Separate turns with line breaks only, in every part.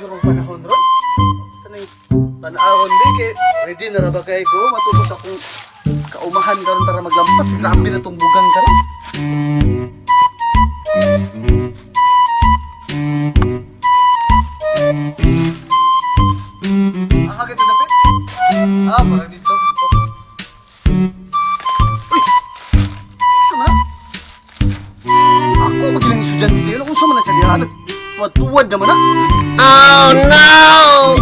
Karong panahon ron. Sa nang tanawon di kay ready na ra ba kay ko matupos akong kaumahan karon para maglampas. Grabe na tong bugang karon. Ah, gito dapit? Ah, parang dito, dito. Uy! Isa man na? Ako magilang estudyante. Ano kung saan man na siya diha? Tuwad-tuwad naman na.
Oh no!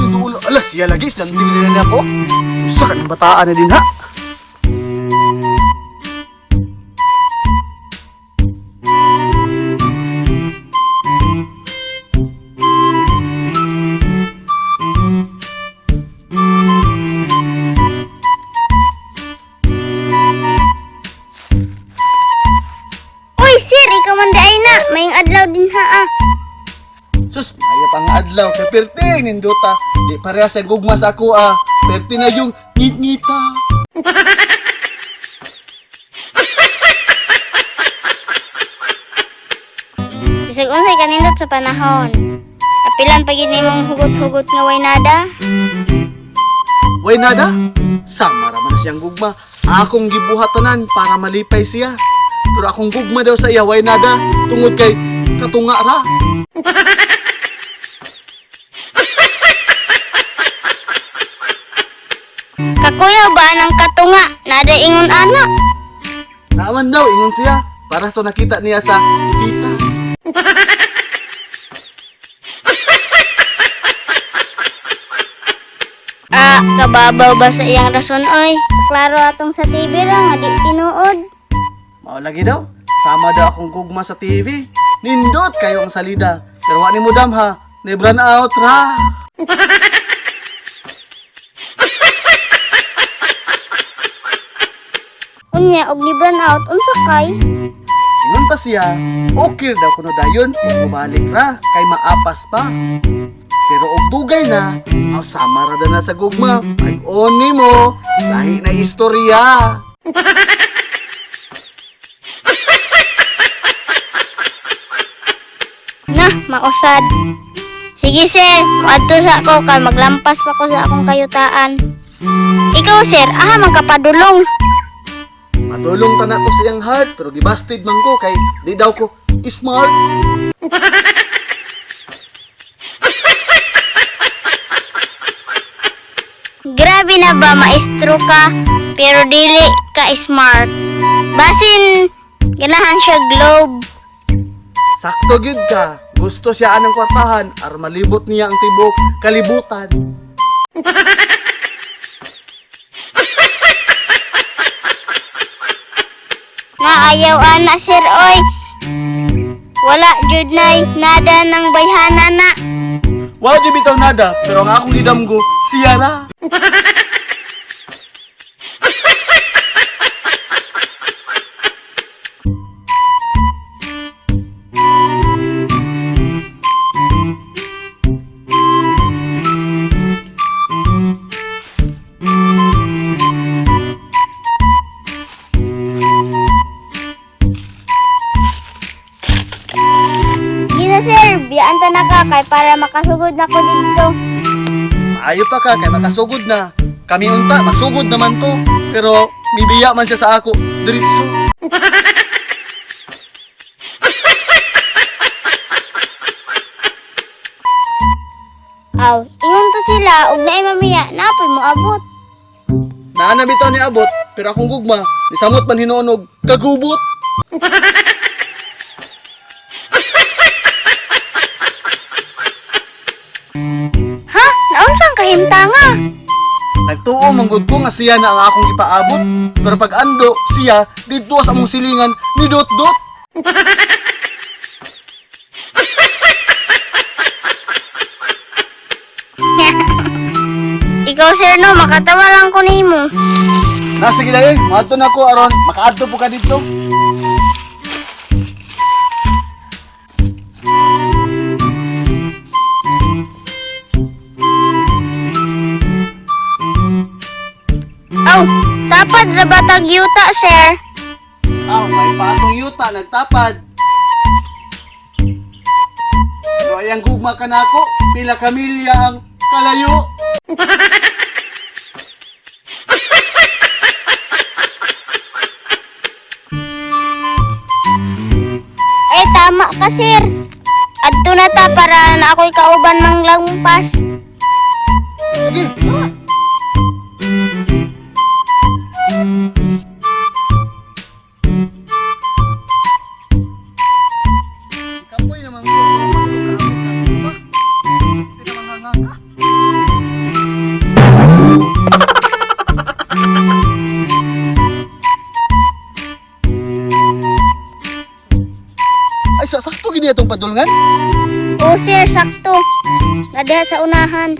Dulo. Ala, siya lagi. Estudyante din na ako. Usa ka ng bataan na din ha.
Uy, sir, ikaw man di ay na. Maying adlaw din ha ah.
Sus, maya pa nga adlaw. Kay perti, nindota. Di pareha sa gugma sa ako ah. Perti na yung ngit-ngita.
Bisag unsay kanindot sa panahon. Apilan pa gid nimong hugot-hugot nga way nada.
Way nada? Sama raman na siyang gugma. Akong gibuhatanan para malipay siya. Pero akong gugma daw sa iya, way nada. Tungod kay katunga ra.
Kakuyaw ba ang katunga? Nada ingon ana.
Naaman daw, ingon siya. Para sa nakita niya sa kita.
Ah, kababaw ba sa iyang rason oy? Klaro atong sa TV ra nga di tinuod.
Mao lagi daw. Sama daw akong gugma sa TV. Nindot kayo ang salida. Pero wa ni mo dam ha. Nebran out ra.
Unya og ni brown out unsa kay?
Ingon pa siya, okay daw kuno dayon ug mobalik ra kay maapas pa. Pero og dugay na, aw sama ra na sa gugma. Pag-on nimo, lahi na istorya.
Na, mausad. Sige sir, moadto sa ako kay maglampas pa ko sa akong kayutaan. Ikaw sir, aha man ka padulong.
Matulong ta na ko sa iyang heart pero gibasted man ko kay di daw ko smart.
Grabe na ba maestro ka pero dili ka smart. Basin ganahan siya globe.
Sakto gyud ka. Gusto siya anang kwartahan aron malibot niya ang tibok kalibutan.
Na ayaw ana sir oy. Wala jud nay nada ng bayhana na.
Wa jud bitaw nada, pero ang akong gidamgo siya ra.
Gina sir, biyaan ta na ka kay para makasugod na ko didto.
Maayo pa ka kay makasugod na. Kami unta magsugod naman to, pero mibiya man siya sa ako diretso.
Aw, ingon to sila og naay mamiya napoy moabot.
Naa na bitaw ni abot, pero akong gugma nisamot man hinuon og kagubot.
Ha? Naunsang kahimtanga?
Nagtuo man gud ko nga siya na ang akong gipaabot, pero pag ando siya didto sa among silingan ni dot-dot.
Ikaw sir no, makatawa lang ko nimo.
Na sige dayon, moadto na ko aron makaadto po ka didto.
Aw, tapad ra ba tag yuta sir?
Aw, may paatong yuta nagtapad. Pero ayaw iyang gugma kanako, pila ka milya ang kalayo.
Eh, tama ka, sir. Adto na ta para na ako'y kauban manglampas.
Sige, tara. Kapoy naman ko. Hindi naman nga ka. Ay, sakto gini atong padulngan?
O, sir, sakto. Nadiha sa unahan.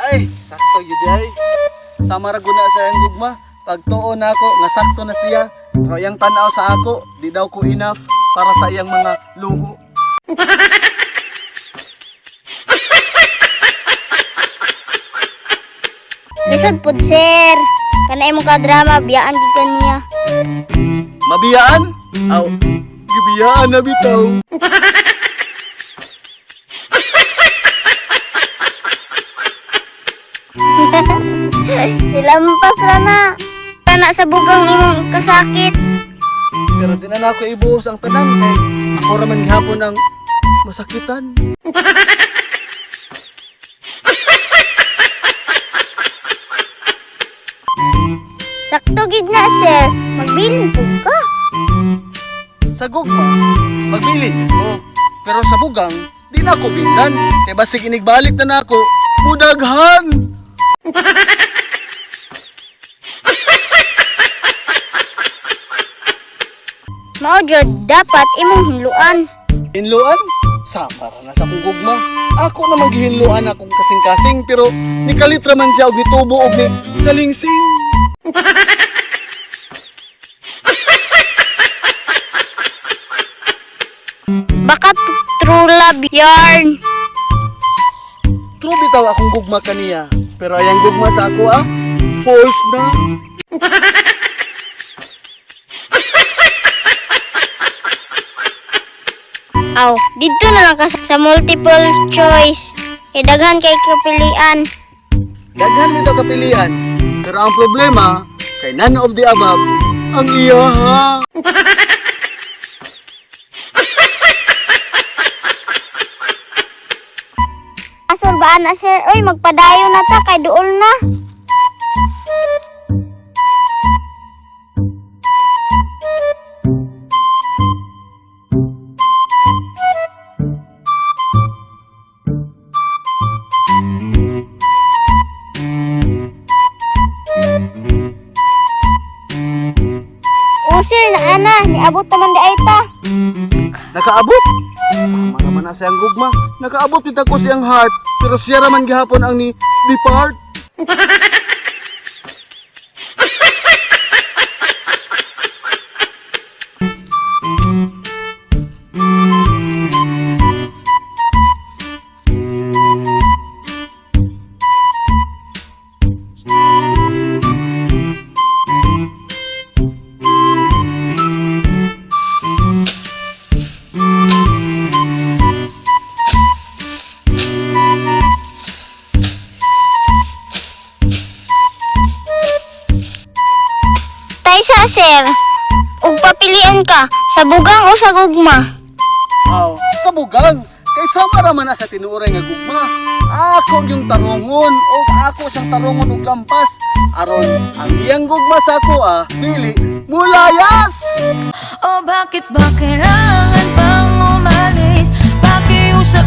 Ay, sakto yun ay. Sama ra guna sa iyang gugma. Pagtuon na ako, nga sakto na siya. Pero iyang tanaw sa ako, di daw ko enough para sa iyang mga luho.
Lisod pud, sir. Kana imong ka-drama, biyaan gid ka niya.
Mabiyaan? Aw, gibiyaan na bitaw.
Nilampas ra na. Kana sa bugang imong kasakit.
Pero di na nako ibuhos ang tanan kay ako ra man gihapon ang masakitan.
Sakto gid na, sir. Magbilin pud ka.
Sa gugma, magbilin ko. Pero sa bugang, di na ako bindan. Kay basig inigbalik na nako, mudaghan!
Mao jud dapat imong hinluan.
Hinluan? Sama ra na sa akong gugma. Ako na maghihinluan akong kasing-kasing pero nikalit ra man siya og nitubo og ni salingsing.
Baka true love yarn.
True bitaw akong gugma kaniya. Pero ayang gugma sa ako ah, false na.
Aw, didto na lang ka sa multiple choice. Kay daghan kay kapilian.
Daghan nito kapilian. Pero ang problema, kay none of the above, ang iyaha.
Asol ba na sir? Oy, magpadayo na ta kay duol na. O sir, naana, niabot naman di ay ta.
Nakaabot? Tama naman na siyang gugma. Nakaabot nito ko siyang heart. Pero siya raman gihapon ang ni depart.
Taysa sir, ug papilian ka sa bugang o sa gugma.
Aw, sa bugang. Kay sama raman na sa tinuoray nga gugma. Ako yung tarungon o ako siyang tarungon og lampas. Aron ang iyang gugma sa ako ah, dili mulayas.
O bakit ba kailangan pang umalis? Pakiusap.